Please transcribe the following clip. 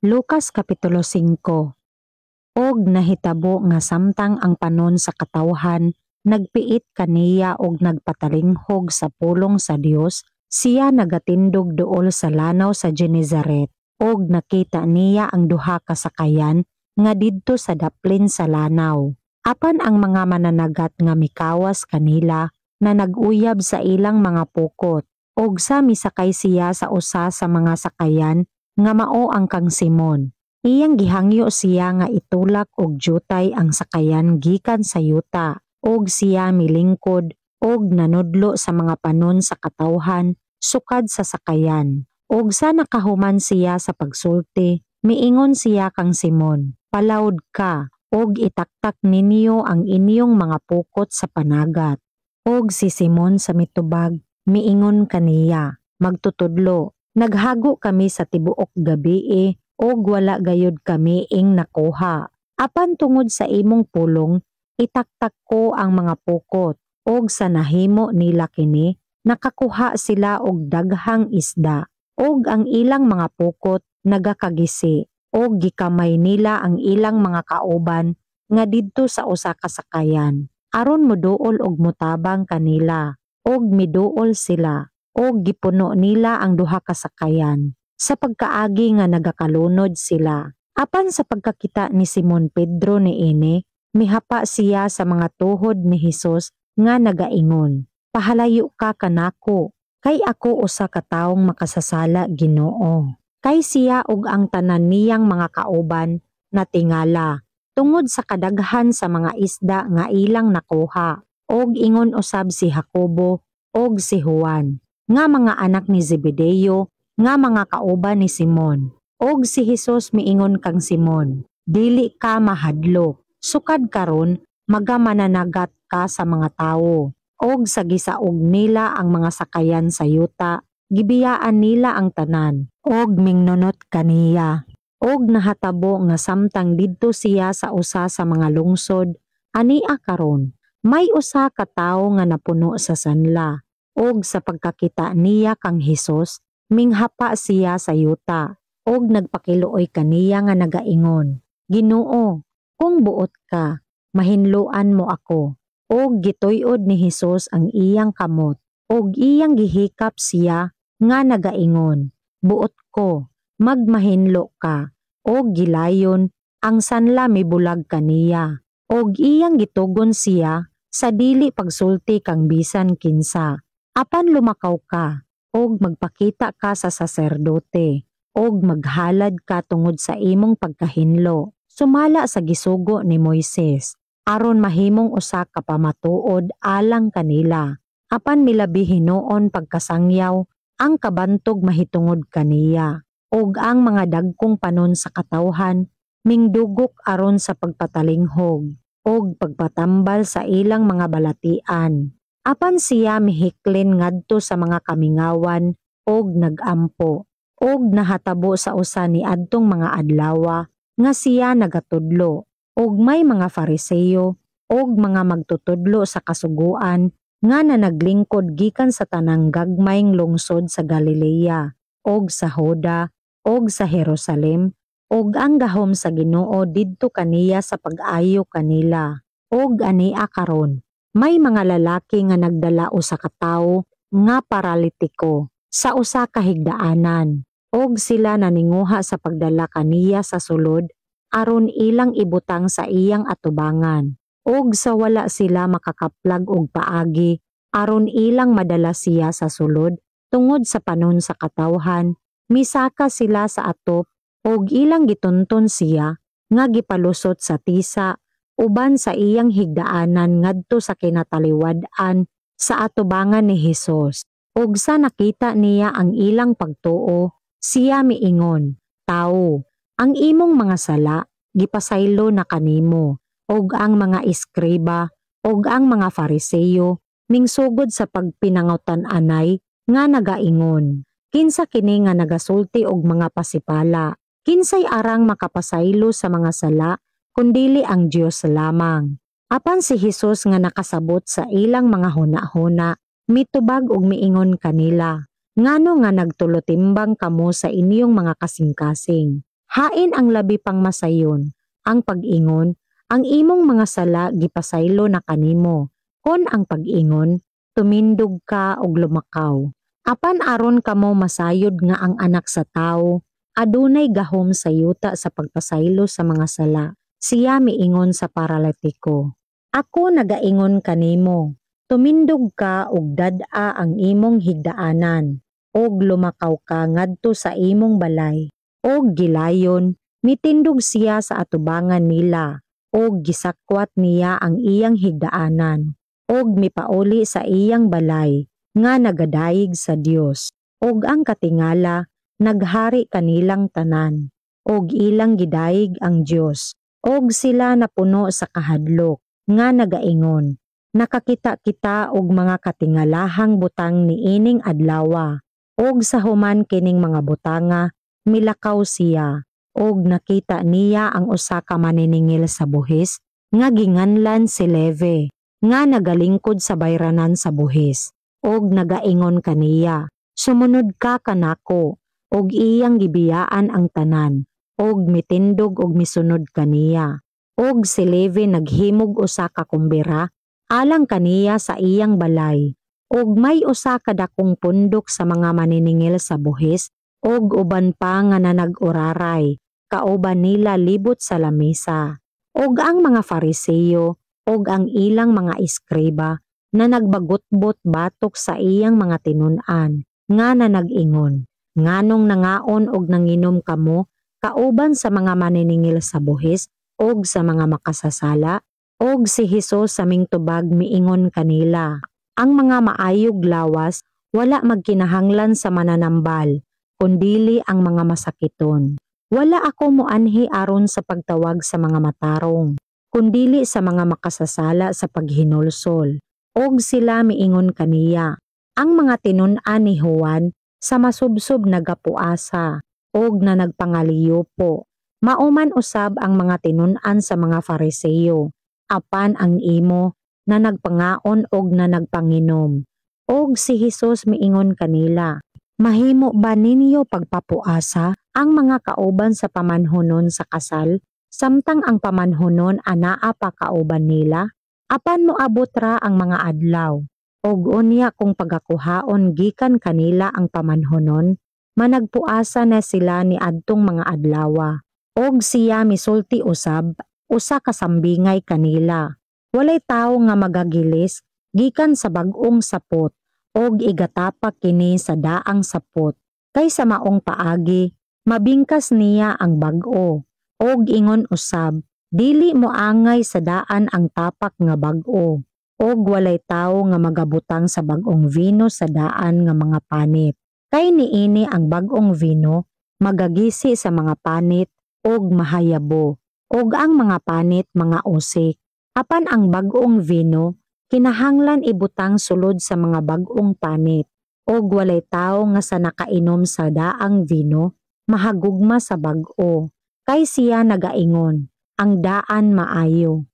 Lucas Kapitulo 5. Og nahitabo nga samtang ang panon sa katawhan nagpiit kaniya og nagpatalinghog sa pulong sa Dios, siya nagatindog duol sa lanaw sa Genezaret, og nakita niya ang duha ka sakayan nga didto sa daplin sa lanaw. Apan ang mga mananagat nga mikawas kanila na nag-uyab sa ilang mga pukot, og sa misakay siya sa usa sa mga sakayan nga mao ang kang Simon, iyang gihangyo siya nga itulak og jutay ang sakayan gikan sa yuta, og siya milingkod og nanudlo sa mga panon sa katawhan sukad sa sakayan. Og sa nakahuman siya sa pagsulti, miingon siya kang Simon, "Palawod ka og itaktak ninyo ang inyong mga pukot sa panagat." Og si Simon sa mitubag, miingon kaniya, "Magtutudlo, naghago kami sa tibuok gabii og wala gayud kami ing nakuha. Apan tungod sa imong pulong, itaktak ko ang mga pukot." Og sa nahimo nila kini, nakakuha sila og daghang isda, og ang ilang mga pukot nagakagisi, og gikamay nila ang ilang mga kauban nga didto sa usa ka sakayan aron moduol og motabang kanila, og miduol sila og gipuno nila ang duha ka sakayan sa pagkaagi nga nagakalunod sila. Apan sa pagkakita ni Simon Pedro niini, mihapa siya sa mga tuhod ni Hesus nga nagaingon, "Pahalayo ka kanako, kay ako usa ka tawong makasasala, Ginoo." Kay siya ug ang tanan niyang mga kauban natingala tungod sa kadaghan sa mga isda nga ilang nakuha. Og ingon usab si Jacobo og si Juan nga mga anak ni Zebedeo nga mga kauban ni Simon. Og si Hesus miingon kang Simon, "Dili ka mahadlok. Sukad karon magamananagat ka sa mga tawo." Og sa gisaog nila ang mga sakayan sa yuta, gibiyaan nila ang tanan og mingnunot kaniya. Og nahatabo nga samtang didto siya sa usa sa mga lungsod, ania karon, may usa ka tawo nga napuno sa sanla. Og sa pagkakita niya kang Hesus, minghapa siya sa yuta og nagpakiluoy kaniya nga nagaingon, "Ginoo, kung buot ka, mahinloan mo ako." Og gituy-od ni Hesus ang iyang kamot og iyang gihikap siya nga nagaingon, "Buot ko, magmahinlo ka." Og gilayon ang sanla mibulag kaniya, og iyang gitugon siya sa dili pagsulti kang bisan kinsa. Apan lumakaw ka og magpakita ka sa saserdote og maghalad ka tungod sa imong pagkahinlo sumala sa gisugo ni Moises, aron mahimong usa ka pamatuod alang kanila. Apan milabi hinuon pagkasangyaw ang kabantog mahitungod kaniya, ug ang mga dagkong panon sa katawhan mingdugok aron sa pagpatalinghog ug pagpatambal sa ilang mga balatian. Apan siya mihiklin ngadto sa mga kamingawan ug nagampo. Og nahatabo sa usa ni adtong mga adlawa nga siya nagatudlo, ug may mga Fariseo ug mga magtutudlo sa Kasuguan nga nanaglingkod gikan sa tanang gagmayng lungsod sa Galilea ug sa Juda ug sa Jerusalem, ug ang gahom sa Ginoo didto kaniya sa pag-ayo kanila. Og ania karon, may mga lalaki nga nagdala usa ka tawo nga paralitiko sa usa ka higdaanan, ug sila naninguha sa pagdala kaniya sa sulod aron ilang ibutang sa iyang atubangan. Ug sa wala sila makakaplag og paagi aron ilang madala siya sa sulod tungod sa panon sa katawhan, misaka sila sa atop ug ilang gitunton siya nga gipalusot sa tisa uban sa iyang higdaanan ngadto sa kinataliwad-an sa atubangan ni Hesus. Ug sa nakita niya ang ilang pagtuo, siya miingon, "Tawo, ang imong mga sala gipasaylo na kanimo." Og ang mga eskriba ug ang mga Fariseo mingsugod sa pagpinangutan-anay nga nagaingon, "Kinsa kini nga nagasulti og mga pasipala? Kinsay arang makapasaylo sa mga sala kundili ang Dios lamang?" Apan si Hesus nga nakasabot sa ilang mga huna-huna, mitubag og miingon kanila, "Ngano nga nagtulutimbang kamo sa inyong mga kasing-kasing? Hain ang labi pang masayon, ang pag-ingon, "Ang imong mga sala gipasaylo na kanimo," kon ang pag-ingon, "Tumindog ka ug lumakaw"? Apan aron kamo masayod nga ang Anak sa Tawo adunay gahom sa yuta sa pagpasaylo sa mga sala, siya miingon sa paralitiko, "Ako nagaingon kanimo, tumindog ka ug dad-a ang imong higdaanan ug lumakaw ka ngadto sa imong balay." Og gilayon mitindog siya sa atubangan nila ug gisakwat niya ang iyang higdaanan ug mipauli sa iyang balay nga nagadayig sa Dios. Ug ang katingala naghari kanilang tanan ug ilang gidayig ang Dios, ug sila napuno sa kahadlok nga nagaingon, "Nakakita kita og mga katingalahang butang niining adlawa." Og sa human kining mga butanga, milakaw siya ug nakita niya ang usa ka maniningil sa buhis nga ginganlan si Levi nga nagalingkod sa bayranan sa buhis, ug nagaingon kaniya, "Sumunod ka kanako." Og iyang gibiyaan ang tanan ug mitindog ug misunod kaniya. Og si Levi naghimog usa ka kumbira alang kaniya sa iyang balay. Og may usa ka dakong pundok sa mga maniningil sa buhis ug uban pa nga nanag-uraray kauban nila libot sa lamesa. Og ang mga Fariseo ug ang ilang mga eskriba na nagbagutbot batok sa iyang mga tinun-an nga nanag-ingon, "Nganong nangaon og nanginom kamo kauban sa mga maniningil sa buhis ug sa mga makasasala?" Og si Hesus sa mingtubag miingon kanila, "Ang mga maayog lawas wala magkinahanglan sa mananambal, kundili ang mga masakiton. Wala ako moanhi aron sa pagtawag sa mga matarong, kundili sa mga makasasala sa paghinulsol." Og sila miingon kaniya, "Ang mga tinun-an ni Juan sa masubsob nagapuasa og na nagpangaliyupo. Mao man usab ang mga tinun-an sa mga Fariseo. Apan ang imo na nagpangaon og na nagpanginom." Og si Hesus miingon kanila, "Mahimo ba ninyo pagpapuasa ang mga kauban sa pamanhunon sa kasal samtang ang pamanhunon anaa pa kauban nila? Apan moabot ra ang mga adlaw ug unya kung pagakuhaon gikan kanila ang pamanhunon, managpuasa na sila niadtong mga adlawa." Og siya misulti usab usa ka sambingay kanila, "Walay tawo nga magagilis gikan sa bag-ong sapot og igatapak kini sa daang sapot, kay sa maong paagi mabingkas niya ang bag-o. Og ingon usab, dili moangay sa daan ang tapak nga bag-o. Og walay tawo nga magabutang sa bag-ong vino sa daan nga mga panit. Kay niini ang bag-ong vino magagisi sa mga panit ug mahayabo, ug ang mga panit mga usik. Apan ang bag-ong vino kinahanglan ibutang sulod sa mga bag-ong panit. Og walay tawo nga sa nakainom sa daang vino mahagugma sa bag-o, kay siya nagaingon, 'Ang daan maayo.'"